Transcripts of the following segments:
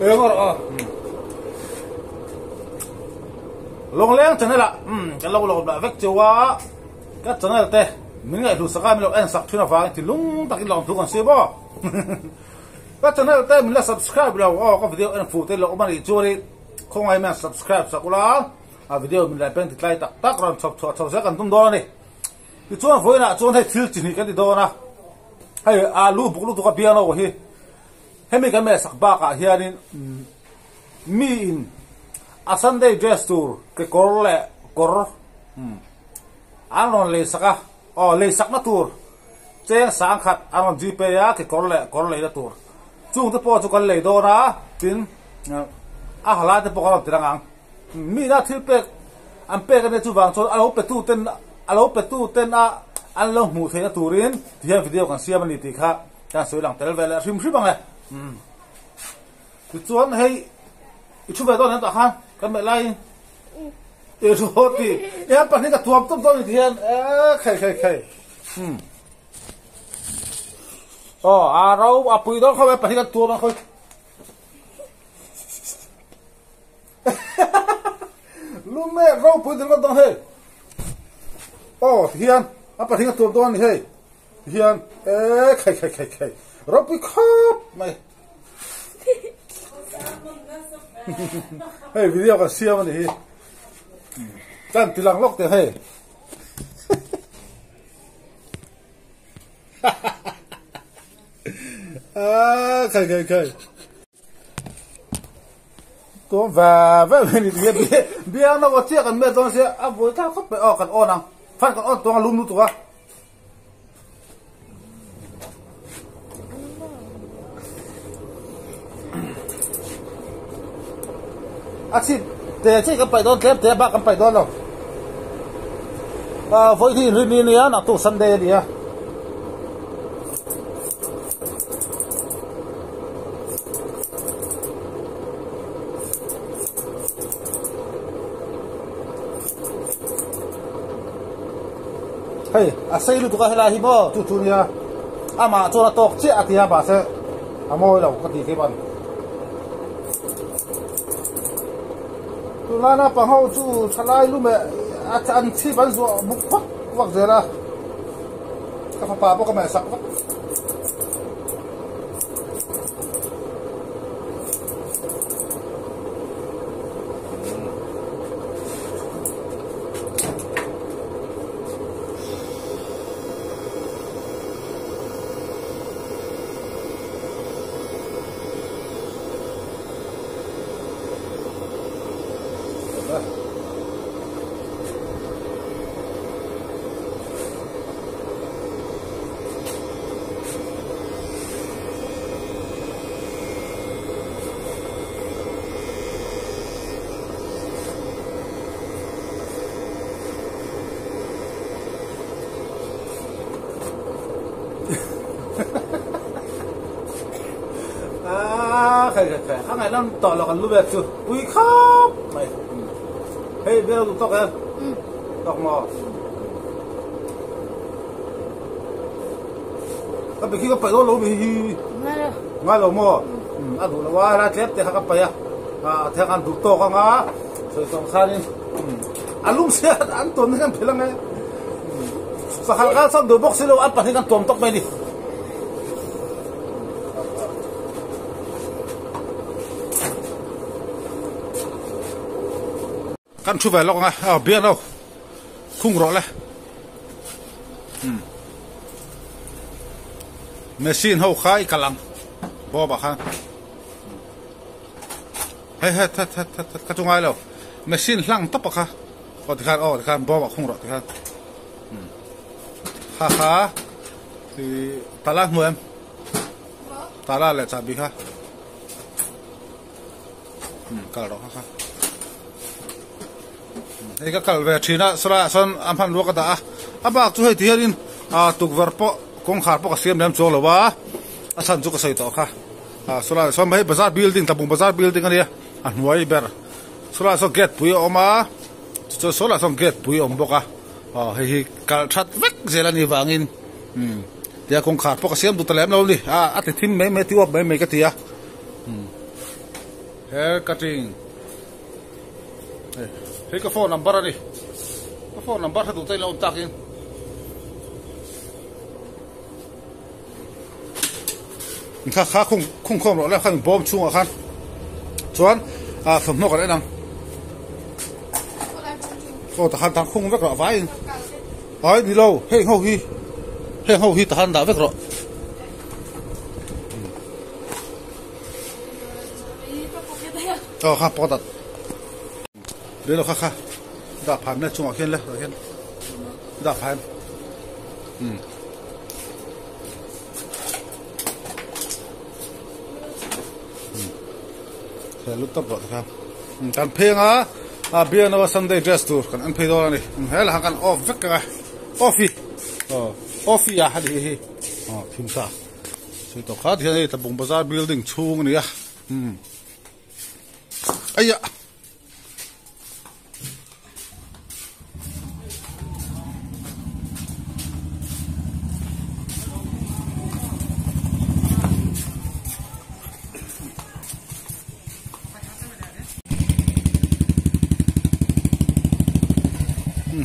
Eng rawh aw. Lawngleng channel ah kan lo lawm lah vek cheu a, ka channel te min ngaihhlu sak a, min lo en sak thin avangin thinlung takin lawmthu kan siam aw. Ka channel te min la subscribe lo aw, ka video en fuh te lo awm a nih chuanin khawngaih hian subscribe sak ula, a video min la peng ti tlai tak tak rawn chhawp chhuah chho zel kan tum dawn a ni. Tichuan vawiinah chuan hei thil chi hnih kan ti dawn a, hei alu buk lutuk a biang lo hi hemi kan mehsak bakah hianin mi in a Sunday dress tur kekawr leh kawr an rawn leisak a, aw leisakna tur cheng sangkhat an rawn gpay a kekawr leh kawr leina tur chung te pawh chu kan lei dawn a tin a halai te pawh kan rawn ti rang ang mi ina thil pek an pek ania chuvang chuan a lo pe tu ten a lo pe tu ten a an lo hmuh theihna turin tihian video kan siam a ni tih kha kan sawi lang tel ve leh hrim hrim ang e. Tichuan hei i thu ve dawn em tah khan kan melh laiin i thu haw ti i han pahnih ka tuam tum dawn ni ti hian e khei khei khei um aw a ro a pui dawn khawp e pahnih kan tuam a khawi lume ro pui dil dawn hei aw ti hian a pahnih ka tuam dawn ni hei ti hian e khei khei khei khei ropui khawp mai. Hei video kan siam a ni hi kan ti lang lawk teh hei a khai khai khai tuam ve ve mai ni ti biang na chiah kan met dawn sia a buai thlak khawp mai aw kan on ang fan kan on tuang a lum lutuk a. A chhip te chi kan paih dawn tlem te bak kan paih dawn lo a vawi hi inrin ni ania naktuk sunday a ni a. Hei a sei lutuk a helai hi maw chu chu nia amah chuan a tawk chiah a ti a mahse a mawi lo ka ti kei ban tunlai naupang ho chu thalai lu meh a an chhip an zuah buk vak vak zel a ka fapa pawh ka meh sak vak. Khai khai khai a ngaih lam tawh lo kan lu vel chu pui khawp mai hei bial duh tawk em tawk maw ka bikhi ka paih dawn lo mi hi ngai lo maw a duh lo a helai tlem te kha ka paih a a theng an duh tawk anga sawi tawng khanin a lum sia an tuam ni kan phel ang e sahal khan sawn duh bawk si lo an pahnih kan tuam tawk mai ni. Kan thu ve lawk ang a biak lo khung rawh le machine ho kha i kal ang bawp ah khan hei hei that that that that ka chu ngai lo machine hlang tawp a kha aw tikhan aw tikhan bawp ah khung rawh tikhan ha ha tala hmu em tala leh chahbi kha. Kal rawh kha kha hei ka kal ve thin a sawlai ah sawn a hmanrua ka dah a a bak chu hei ti hianin ah tukverh pawh kawngkhar pawh ka siam lem chuang lo a a chhan chu ka sawi tawh kha ah sawlai ah sawn hei bazar building tlabung bazar building a nia a hnuai ber sawlai ah sawn gate pui a awm a tichuan sawlai ah sawn gate pui a awm bawk a aw hei hi kal that vek zel a nih vangin umm tia kawngkhar pawh ka siam duh ta lem lo a ni a a ti thim mai mai a ti uap mai mai ka ti a. Hair cutting hei hei ka phone number a ni ka phone number hre duh te ilo awm takin kha kha khung khung khawm rawh le khan bawm chhungah khan chuan ah thawmhnaw kan en ang aw takhan tang khung vek rawh vaiin ai ni lo heng ho hi heng ho hi takhan dah vek rawh. Aw kha pakhat ah leh kha kha dah phan na chungah khian le tah hian dah phan um he lut tawp rawh tikhan kan pheng a a bian a sunday dress tur kan en phei dawn a ni he lah khan off vek ang a off hi aw off hi a a ni hi aw thim ta. Sawi tawh khat hian hei Tlabung bazar building chhung a ni a umm aia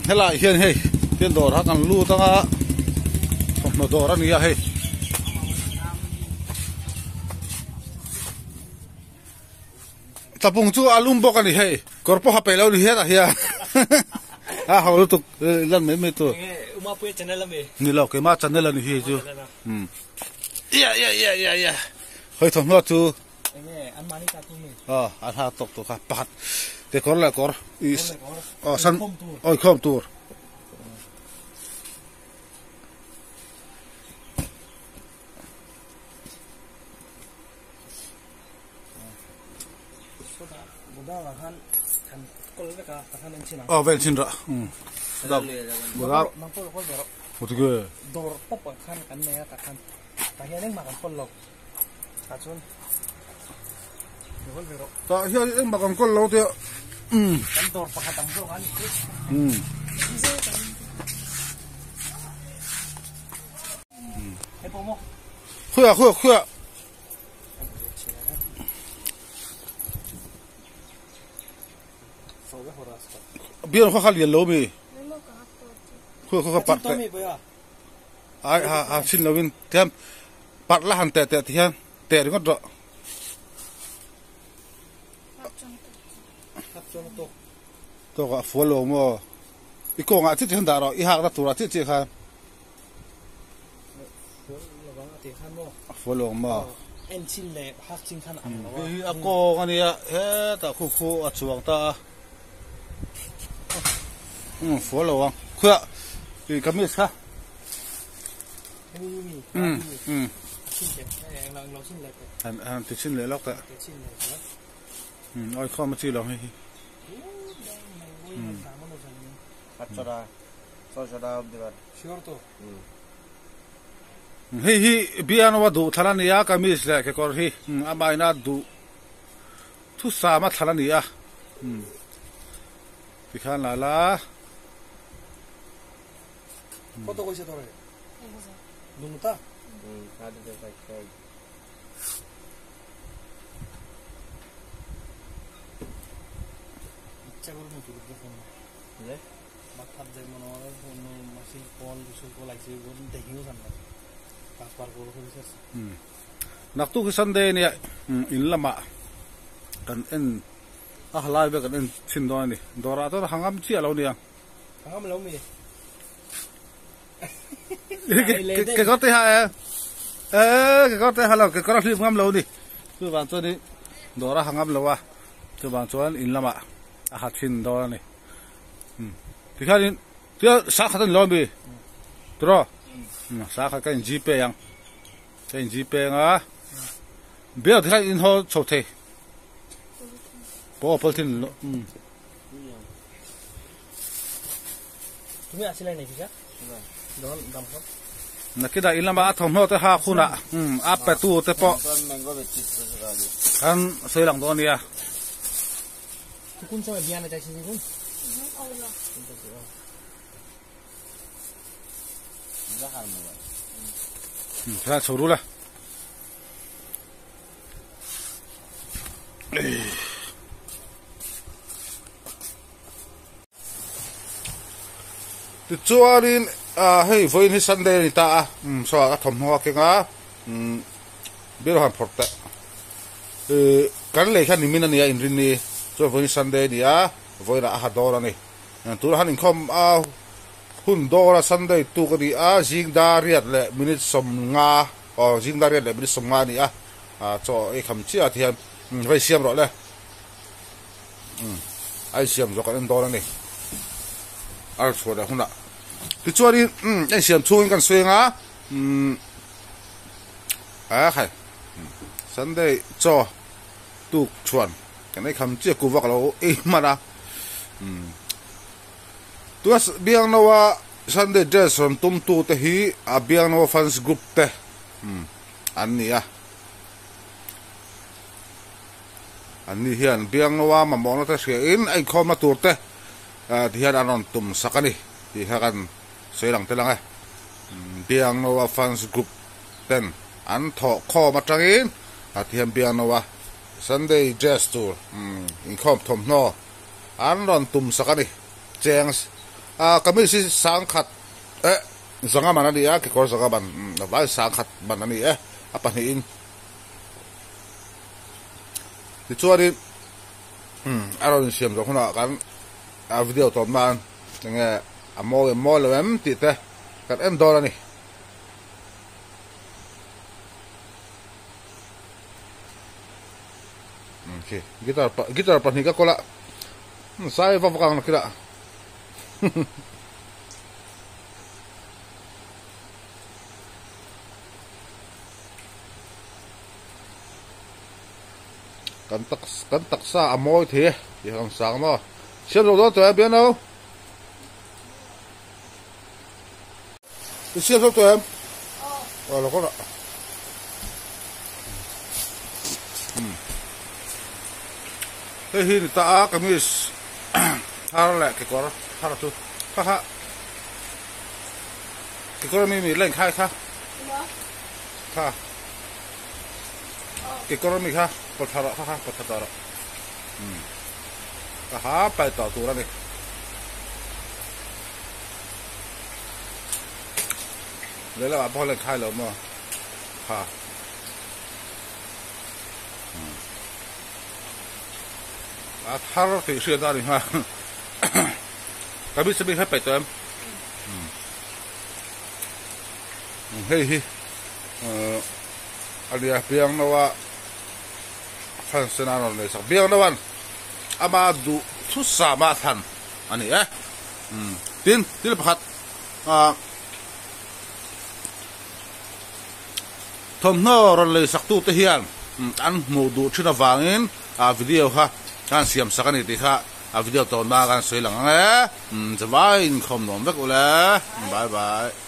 helai hian hei tin dawr kha kan lut anga thawmhnaw dawr a ni a hei tlapung chu a lum bawk a ni hei kawr pawh ha peih lo ni hian ah hian a ho lutuk lan mai mai tur ni lo keimah channel a ni hi chu um ia ia ia ia ia hawi thawmhnaw chu Aw an ha tawk tur kha pakhat kekawr leh kawr aw san aw inkhawm tur. Aw vel chin rah um dawr pawp ah khan kan nei a tah khan tah hian engmah kan kawl lo. Tah chuan kawl ve rawh. Tah hian engmah kan kawl lo te umm. Kan dawr pakhat ang zawk a ni chu. Umm. Hei pawh maw? Khuia khuia khuia. Bian khaw kha lian lo mi. Khuia khaw kha parh teh. Ai ha ha chin lo in tiam parh la han teh teh ti hian teh ringawt rawh. Tawk ah fual lo maw i kawngah chiah chiah hian dah rawh i hakna turah chiah chiah khan. A fual lo maw. Hei hi a kawng a nia hetah khu khu a chuang ta a. Um fual lo ang khuia i kamis kha. Um um han han ti chhin leh lawk teh um awi khawm a chi lo hei hi um hei hi bian a duh thlan a nia kamis leh kekawr hi amahin a duh thusam a thlan a ni a um tikhan la la. Naktuk hi Sunday ania in lamah kan en a halai vel kan en chhin dawn a ni. Dawrah chuan a hangam chiah lo nia. Kekawr te ha e e kekawr te ha lo kekawr a hlip ngam lo ni chuvang chuan in dawr a ha ngam lo a chuvang chuan in lamah a ha thin dawn a ni tikhian in tia sa khat a ni lo ami tiraw sa khat ka in gpay ang ka in gpay anga biak tikhian in haw chho thei pawh pawlthin Nakina in lama a thawmhnaw te hak hunah a pe tu te pawh an sawi lang dawn a nia. Chho rul a. Tichuanin hei vawiin hi Sunday a ni ta a, saw a thawmhnaw a keng a, bial han phawrh teh. Kan lei kha nimin a nia inrinni chuan vawiin Sunday a ni a, vawiinah a ha dawn a ni. Tunah han inkhawm a hun dawn a Sunday tuk a ni a, zing dar riat leh minute 50 aw zing dar riat leh minute 50 a ni a, chaw ei kham chiah ah hian va insiam rawh le. A insiam zawk an en dawn a ni. A rawn chhuah leh hunah. Tichuanin a insiam chhungin kan sawi anga a khai Sunday chaw tuk chhuan kan ei kham chiah kuh vak lo ei hman a. Tuna Biangnoa Sunday dress rawn tum tu te hi a Biangnoa fans group te an ni a. Anni hian Biangnoa mamawhna te hria in a inkhawmna tur te ti hian an rawn tum sak a ni tih kha kan sawi lang tel ang e. Biangnoa fans group ten an thawh khawm atangin ti hian Biangnoa Sunday dress tur inkhawm thawmhnaw an rawn tum sak a ni. Cheng kamis hi sangkhat eh zanga man a ni a, kekawr zanga man vai sangkhat man a ni e a pahnihin. Tichuanin a rawn insiam zawh hunah kan a video tawp nan enge a mawi em mawi lo em tih te kan en dawn a ni. Khi guitar guitar pahnih ka kawl a sai vak vak ang nakinah. Kan tak kan taksa a mawi thei e tih kha kan sang maw. Siam zawk dawn tawh em piano? I siam zawk tawh em? Aw lo kawr ah. Hei hi ni ta a kamis thar leh kekawr thar chu kha kha kekawr ami mi line khai kha kha kekawr ami kha pawtha rawh kha kha pawtha tawh rawh ka ha pai tawh tur ani lehlamah pawh line khai lo maw kha. A thar tih hriat a ni nghal kamis ami kha peih tawh em hei hi a nia Biangnoa fan sen a rawn lei sak Biangnoa'n ama duh thusa mah thlan a ni e tin thil pakhat ah Thawmhnaw rawn lei sak tute hian an hmuh duh thin avangin a video kha kan siam sak a ni tih kha a video tawnna kan sawi lang ang e. Chuvai inkhawm nuam vek ule. Bye bye.